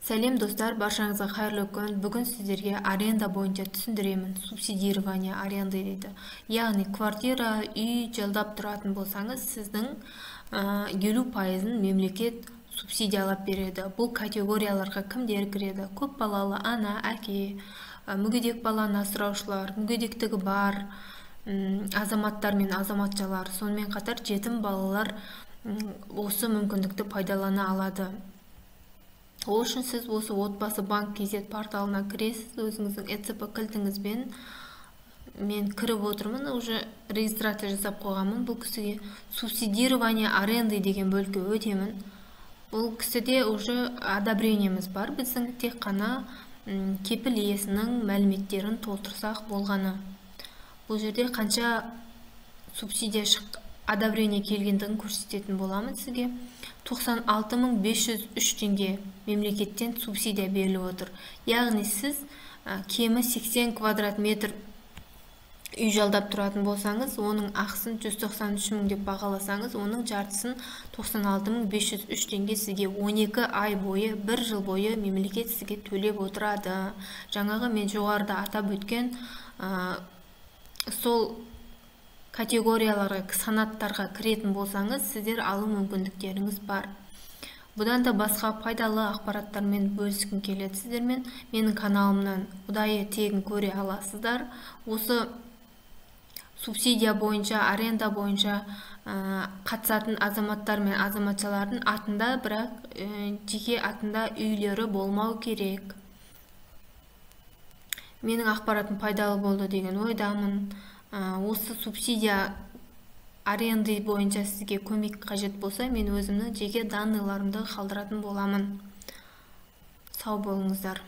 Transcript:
Сәлем, достар, баршаңызға қайырлы күн! Бүгін сіздерге аренда бойынша түсіндіремін. Субсидирование аренды дейді, яғни квартира, үй жалдап тұратын болсаңыз, сіздің 50%-ын мемлекет субсидиялап береді. Бұл категорияларға кімдер кіреді? Көп балалы ана, әке, мүгедек баланы асыраушылар, мүгедектігі бар азаматтар мен азаматшалар, сонымен қатар жетім балалар осы мүмкіндікті пайдалана алады. Ол үшін сіз осы Отбасы банк kz порталына кіресіз өзіңіздің ЭЦП кілтіңізбен. Мен кіріп отырмын, уже регистрация жасап қойғанмын бұл кісіге. «Субсидирование аренды» деген бөлікке өтемін. Бұл кісіде уже одобрение міз бар біздің, тек қана кепіл иесінің мәліметтерін толтырсақ болғаны. Бұл жерде қанша субсидия шық, одобрение келгендігін көрсететін боламын сізге. 96 503 теңге мемлекеттен субсидия беріліп отыр. Яғни сіз кемі 80 квадрат метр үй жалдап тұратын болсаңыз, оның ақысын 193 мың деп бағаласаңыз, оның жартысын, 96 503 теңге сізге 12 ай бойы, бір жыл бойы мемлекет сізге төлеп отырады. Жаңағы мен жоғарыда атап өткен сол категорияларға, санаттарға кіретін болсаңыз, сіздер алу мүмкіндіктеріңіз бар. Бұдан да басқа пайдалы ақпараттармен бөліскім келеді сіздермен. Менің каналымнан ұдайы тегін көре аласыздар. Осы субсидия бойынша, аренда бойынша қатысатын азаматтар мен азаматшалардың атында, бірақ жеке атында үйлері болмау керек. Менің ақпаратым пайдалы болды деген ойдамын. Осы субсидия аренды бойынша сізге көмек қажет болса, мен өзімнің жеке данный ларымды қалдыратын боламын. Сау болыңыздар!